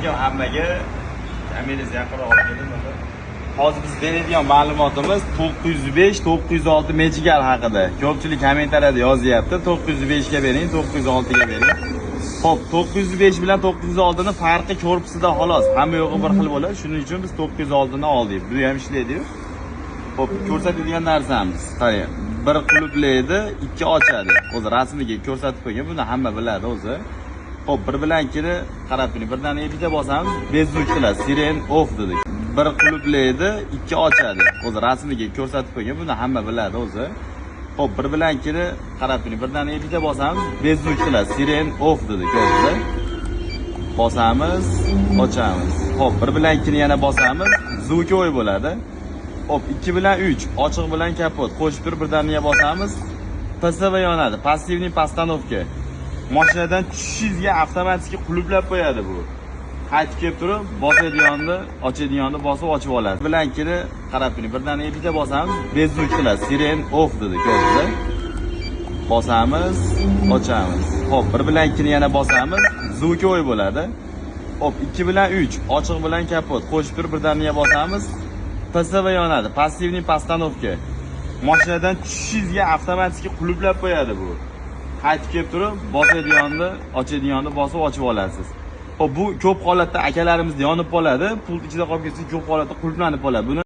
Alaykum hammaga. Kamerangizni yaqinroq olib keling bunda. Hozir biz beradigan ma'lumotimiz 905, 906 Magical haqida. Ko'pchilik kommentariyada yozyapti. 905 ga bering, 906 ga bering. Xo'p, 905 bilan 906 ni farqi korpusida xolos. Hamma yo'g'i bir xil bo'ladi. Shuning uchun biz 906 ni oldik. Bu ham ishlaydi-yu. Xo'p, ko'rsatadigan narsamiz. Qarang, bir qulflaydi, ikki ochadi. O'zi rasmiga ko'rsatib qo'ygan, buni hamma biladi o'zi. Xo'p, bir bilan ikkini qarab turing. Birdaniga bitta bosamiz, без звук qiladi. Siren off dedik. Bir qulflaydi, ikki ochadi. O'zi rasmiga ko'rsatib qo'ygan, buni hamma biladi o'zi. Xo'p, bir bilan ikkini qarab turing. Birdaniga bitta bosamiz, без звук qiladi. Siren off dedik, ko'rdingizmi? Bosamiz, ochamiz. Xo'p, bir bilan ikkini yana bosamiz, звуковой bo'ladi. Xo'p, 2 bilan 3, ochiq bilan kapot qo'shib turib birdaniga bosamiz. PSV yonadi. Пассивный постановка. Mashinadan tushishingizga avtomatik qulflab qo'yadi bu. Qaytib kelib turib, bosadiganni, ochadiganni bosib ochib oladi. Bilan ikkini qarab turing. Birdaniga bitta bosamiz, без звук qiladi. Siren off dedi, ko'rdingizmi? Bosamiz, ochamiz. Xo'p, bir bilan ikkini yana bosamiz, звуковой bo'ladi. Xo'p, 2 bilan 3, ochiq bilan kapot qo'shib turib birdaniga bosamiz. PSV yonadi. Пассивный постановка. Mashinadan tushishingizga avtomatik qulflab qo'yadi bu. Qaytib kelib turib, bosadiganni, ochadiganni bosib ochib olasiz. Xo'p, bu ko'p holatda akalarimizda yonib qoladi. Pult ichida qolib ketsa, ko'p holatda qulflanib qoladi. Buni